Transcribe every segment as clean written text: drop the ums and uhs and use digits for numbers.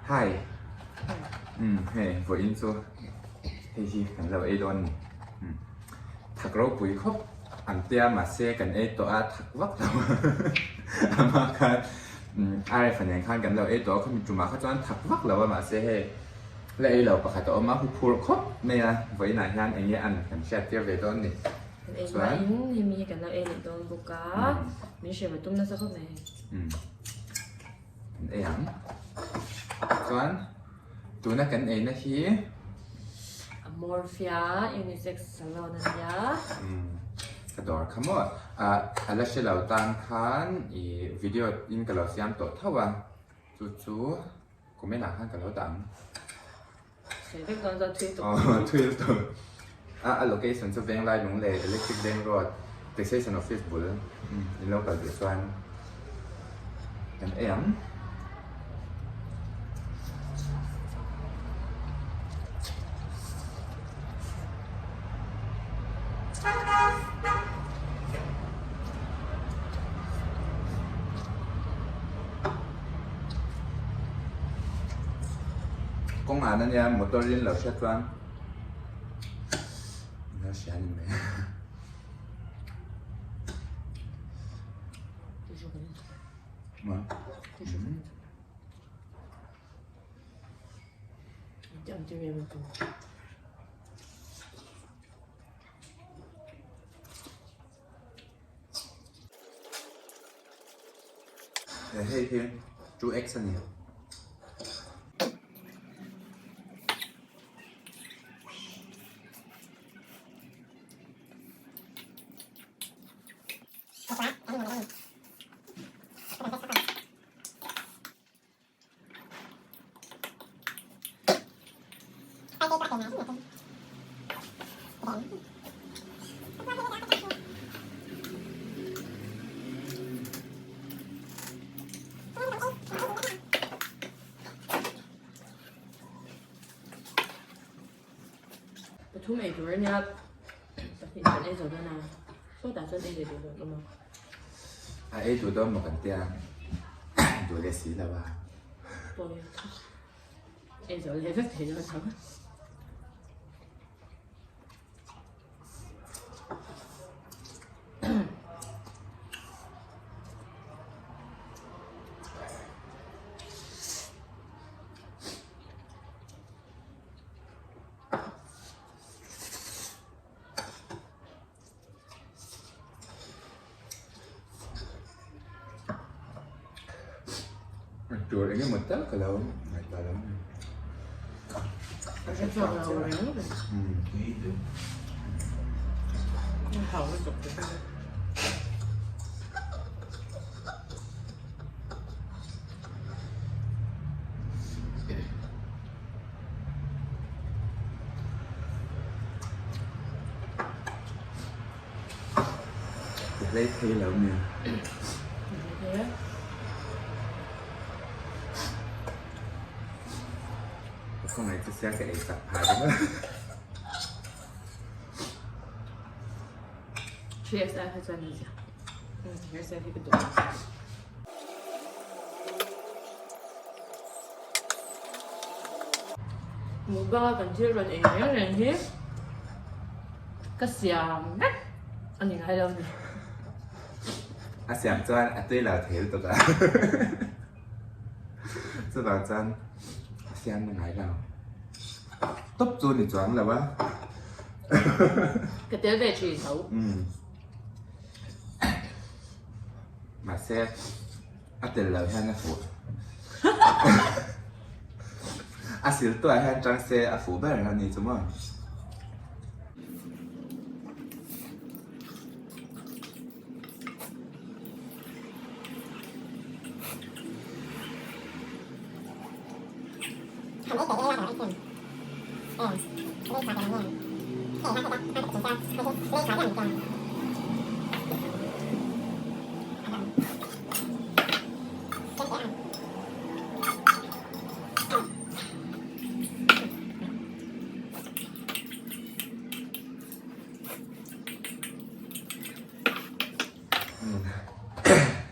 Hi. Umm hei vawiin chu hei hi kan lo ei dawn a ni. Umm thak ropui khawp ang tia mahse kan ei tawh a thak vak lo a amah khan umm RF-a nen khan kan lo ei tawh a khawmi tumah kha chuan thak vak lo a mahse hei la ei lo pakhat a awm a huphurh khawp mai a vawiinah hian eng nge an kan hriat tir ve dawn a ni. Kan ei hmain hemi hi kan lo ei leh dawn bawk a min hre va tum nasa khawp mai hei. Umm kan ei ang chuan tuna kan eina hi Amorphia unisex salon a nia. Umm ka dawr kha maw ah a la hre lo tan khan ih video in ka lo siam tawh tho a chu chu comment ah khan ka lo dah ang. Sawi vek dawn chuan thui tawh. Aw thui lutuk. A a location chu Venglai Lunglei Electric Bank Road Taxation Office bul in lo kal duh chuan kan ei ang. Kawng an ania motor in lo hriat chuan eng hria ni mai Hei hi 2x a ni. Pathum ei tur ania pahnih kan ei zo dawn a sawtah chuan ei ve duh dawn awm a. A ei duh dawn maw kan tia duh leh si lo a. Pawi ei zo leh vek thei dawn tho. Tur eng emaw tal ka lo ngaihtuah lo a ni. Ka hre chhuak lo reng reng. Ka hau lutuk te pawh. I hlei thei lo mi? Ka khawngaih chu sia ka ei chak phah ringawt. 3XI kha chuan ni zia. 3XI hi ka duh. Mukbang a kan thil rawn ei reng reng hi ka siam vek a ni ngai lo a ni. A siam chuan a tui lo thei lutuk a, chuvang chuan a siam na ngai lo. Tawp chu ni chuang lo a. Ka tel ve thin tho. Mahse a tel lo hian a fuh. A sil tuah hian tang se a fuh ber a ni chu maw.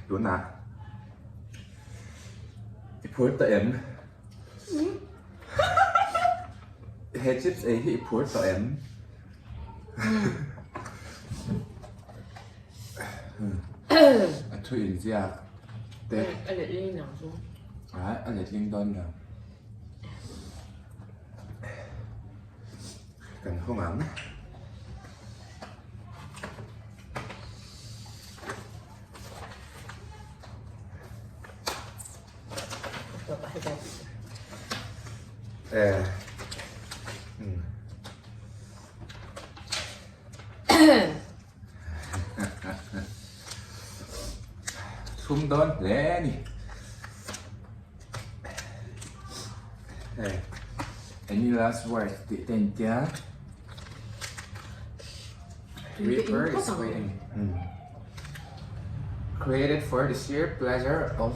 Tunah i phur tawh em? He chips ei hi i phur tawh em? A thu inziak te. A letling nang chu. A letling dawn lo. Kan hawng ang. Eh. Sum dawn hle a ni. Hei, any last words tih te in tia. Reaper is waiting. Created for the sheer pleasure of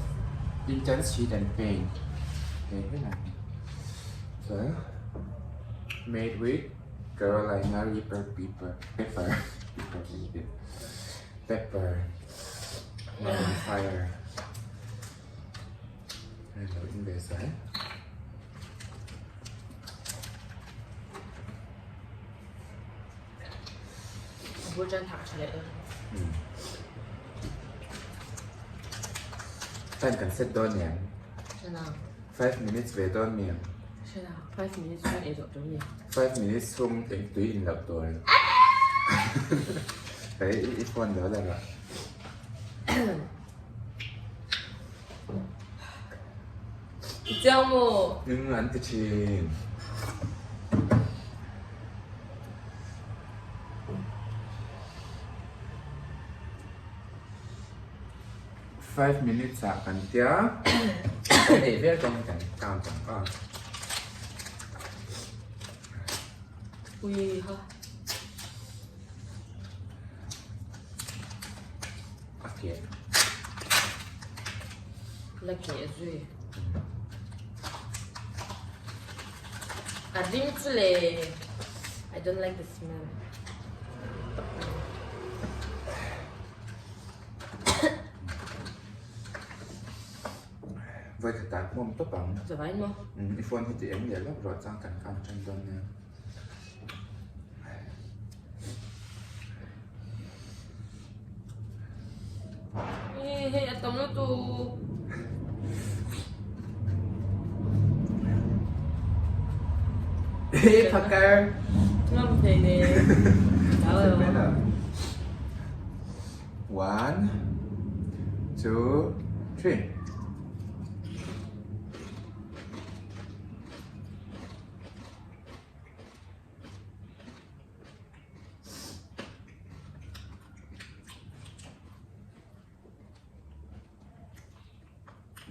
intense heat and pain. Hei helai hi. Chuan made with Carolina Reaper pepper pepper pepper pepper on fire. Hei lo in ve sai. A bul tan thak tha leh dawn. Time kan set dawn em? Hre lo. 5 minutes ve dawn mi em? Hre lo. 5 minutes chuan ei zawh tur mi. 5 minutes chhung eng tui in loh tur. Hei i phone lo la rawh. I chiang maw? Eng an ti thin. 5 minutes ah kan tia kan ei vel dawn kan count ang a. Ui ha. A keh. La keh zui. A ring chu le. I don't like the smell. Voi khat ah hmuam tawp ang. Zavai maw? I phone hi ti eng leh lawk rawh chang kan count tan dawn nia. Hei a tam lutuk. Hei phakar. Ngam thei ne. 1 2 3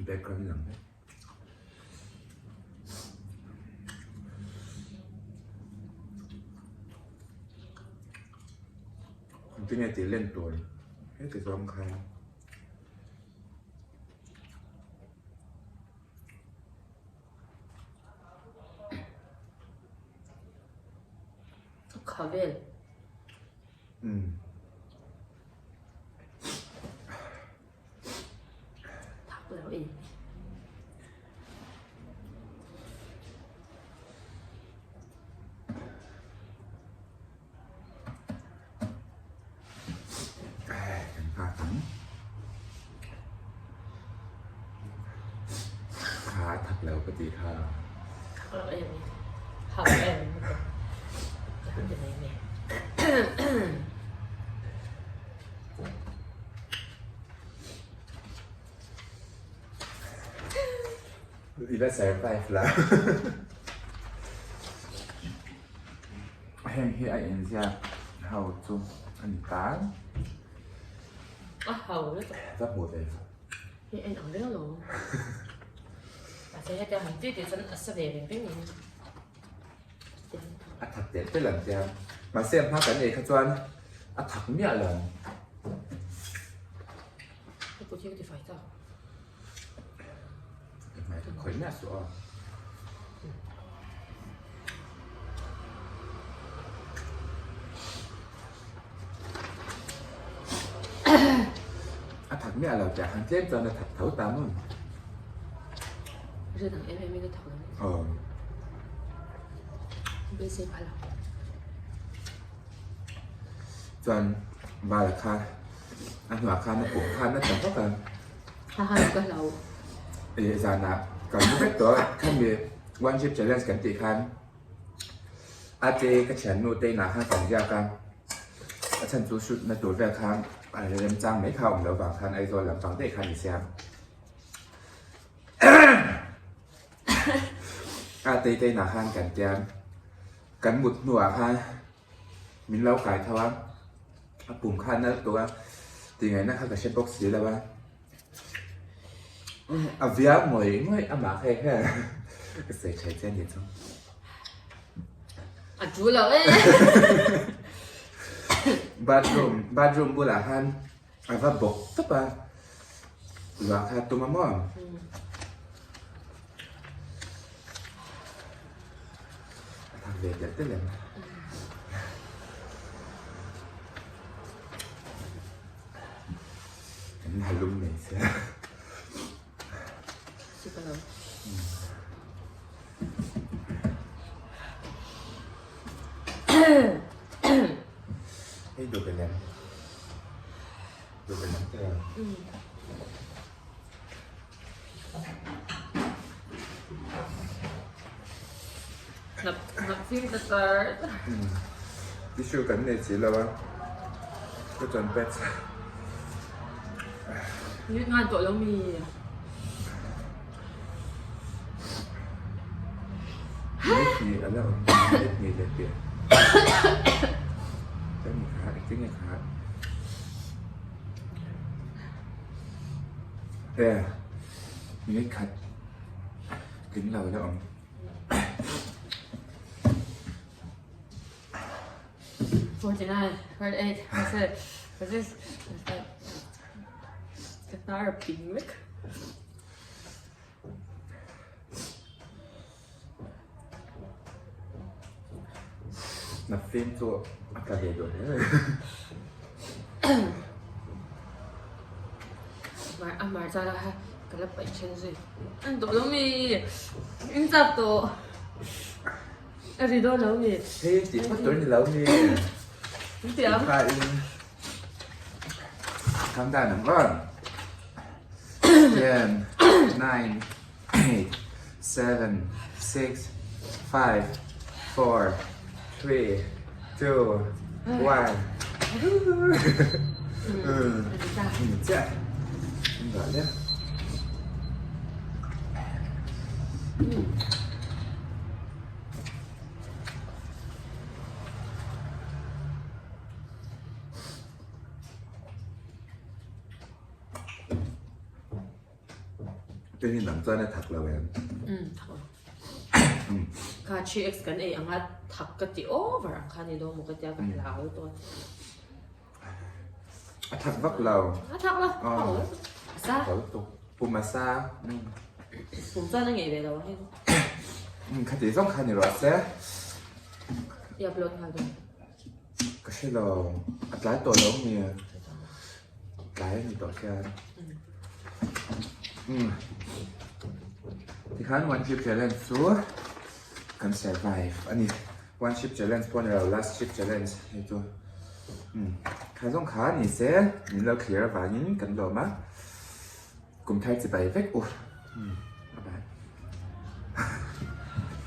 Background lang vek. Tinge tih len tur heti zawng khan. A kha vel. Umm. Thak lo e. Kan nghak ang. Kha thak lo ka ti kha. Thak lo em ni. Hau em ni. Kan ti mai mai. I la survive la. Heng hi a inziak ho chu a ni ta. A ho lutuk. Va hmu ve. Hi en ang reng alawm. Mahse hetiang han ti tih chuan a sa ve reng reng in. A thak telh telh ang tia. Mahse a hma kan ei kha chuan a thak miah lo. Ka kut hi ka ti fai ta. Hmai ka khawih miah suh aw. A thak miah lo tiah khan tlem chuan a thak tho ta maw? Rin ang em em in a thak lo ni. Aw. Beisei phal ang. Chuan Vala kha a hnuah khan a pum khan a tla vak a. Ha ha ka hlau. Eh zanah kan mu vek tawh a, khami one chip challenge kan tih khan a te ka thiannu te inah khan kan ziak a, a chhan chu shoot na tur vel khan a remchang mai kha a awm loh vang khan Aizawl lampang daih khan ni sia. A te te inah khan kan tia, kan mut hnuah khan min lo kai tho a, a pum kha a nalh tawh a, tingaihna kha ka hre bawk si lo a, a viau ngawih ngawih amah kha hian ka sawi tha che a ni chu. A tu lo e. Bathroom bathroom bulah khan A va bawk tawp a, luah kha a tum a maw? A thak ve telh telh em? Kan ha lum mai sia. Hei duh belh em? Duh belh em te? Nap nap fim ta start. Tissue kan nei si lo a. Ka chuan pads. Yut ngan tawh lo mi. Minute hnih a la awm minute hnih leh piah chuan mi kha engtin nge kha e minute khat tling lo a la awm. 49, 48, 47, 46, 47. Ka hnar a ping vek. Na fim chu a tla ve duh hle mai. Mar a mar zat a kha ka la paih then zui. An tawh lo mi? In chak tawh. A ri dawn lo mi? Hei tih phawt tur ni lo mi? In ti ang. Tha in Calm down ang aw. 10, 9, 8, 7, 6, 5, 4, 3, 2, 1. Chiah. Dah le. Tui dang chuan a thak lo em? Umm thak lo. Kha 3x kan ei anga thak ka ti over ang kha ni dawn maw ka tia ka hlau tawh. A thak vak lo. A thak lo. A sa. Thak lo pum a sa. Pum chuan a ngei ve lo a hei. Khati zawng kha ni rawh se. I upload nghal dawn. Ka hre lo. A tlai tawh lo mi. Tlai a ni tawh hian. Umm. Tikhan one chip challenge chu kan survive a ni. One chip challenge pawh a ni lo, last chip challenge hei chu. Umm. Kha zawng kha ni se min lo thlir avangin kan lawm a. Kum thar chibai vek u. Umm.